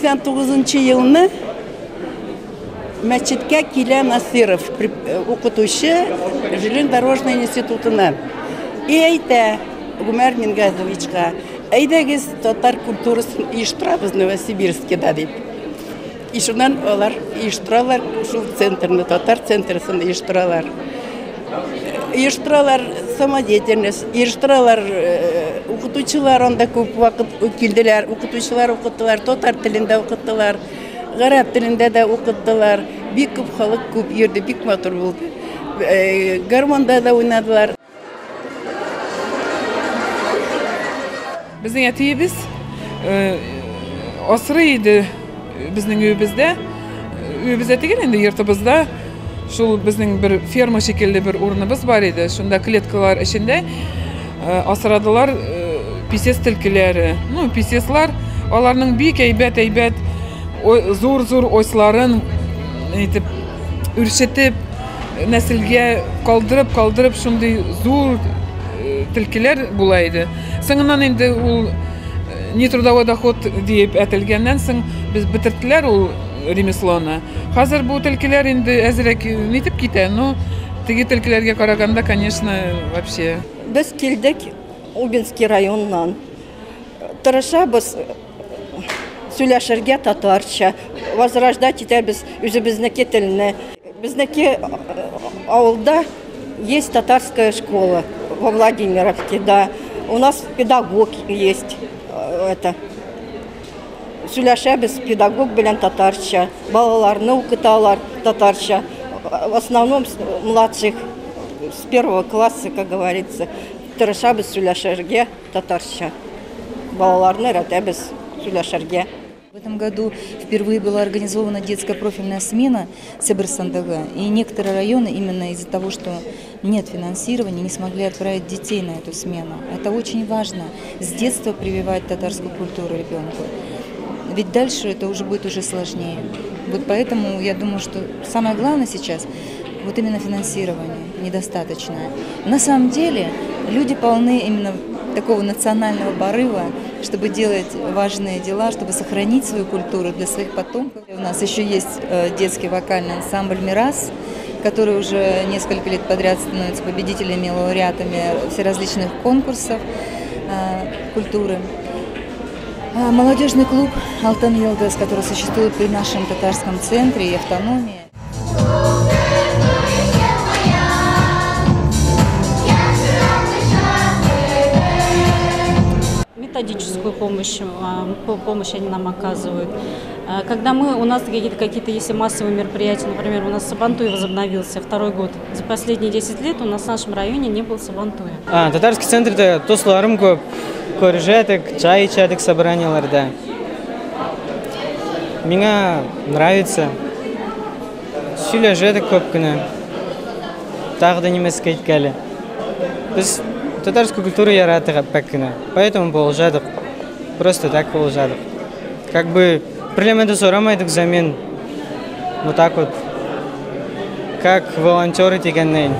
89 елны мәчеткә килә Насыров, укытучы железнодорожный институтына. И әйтә Гумәр Мингазовичка, әйдәгез татар культурасын оештырабыз Новосибирскида дип. И шуннан алар оештыралар шул центрны, татар центрасын оештыралар. Оештыралар самодеятельность, оештыралар укытучылар анда күп вакыт килделәр, укытучылар укыттылар, татар телендә укыттылар, гарәп телендә дә укыттылар. Бик күп халык күп йөрде, бик матур булды. Гармонда да уйнадылар. Безнең әтиебез асрый иде безнең өебездә. Өебездә түгел инде, йортыбызда. Шул безнең бер ферма шикелле бер урыныбыз бар иде. Шунда клеткалар эчендә асрадылар писес төлкеләре. Ну, писеслар, аларның бик әйбәт-әйбәт зур-зур осларын итеп үрчетеп, нәселгә калдырып-калдырып шундый зур төлкеләр була иде. Соңыннан инде ул не трудовой доход диеп әтелгәннән соң без бетерделәр ул ремеслоны. Хәзер бу төлкеләр инде әзрәк нитеп китә, но теге төлкеләргә караганда, конечно, вообще. Без килдек Убинский районнан. Тырышабыз сөйләшергә татарча, возрождать итәбез үзебезнеке телне. Безнеке авылда есть татарская школа во Владимировке, да. У нас педагог есть, это. Сөйләшәбез педагог белән татарча, балаларны укыталар татарча. В основном младших с первого класса, как говорится, тырышабыз сөйләшергә татарча. Балаларны өйрәтәбез сөйләшергә. В этом году впервые была организована детская профильная смена Себер-Сандыгы. И некоторые районы именно из-за того, что нет финансирования, не смогли отправить детей на эту смену. Это очень важно, с детства прививать татарскую культуру ребенку. Ведь дальше это уже будет уже сложнее. Вот поэтому я думаю, что самое главное сейчас вот именно финансирование недостаточное. На самом деле люди полны именно такого национального порыва, чтобы делать важные дела, чтобы сохранить свою культуру для своих потомков. У нас еще есть детский вокальный ансамбль «Мирас», который уже несколько лет подряд становится победителями и лауреатами всеразличных конкурсов культуры. Молодежный клуб «Алтын Йолдыз», который существует при нашем татарском центре и автономии. Методическую помощь они нам оказывают. Когда у нас какие-то если массовые мероприятия, например, у нас Сабантуй возобновился второй год. За последние 10 лет у нас в нашем районе не было Сабантуя. Татарский центрда дусларым күп, күрешәдек, чай эчәдек собранияларда. Миңа нравится. Сөйләшәдек күп кенә. Тагы да нимәсе әйткәле. Без татарскую культуру яратык бик кенә. Поэтому булышадык. Просто так булышадык. Как бы берләмәдә сорамайдык взамен. Вот так вот. Как волонтеры дигәннән.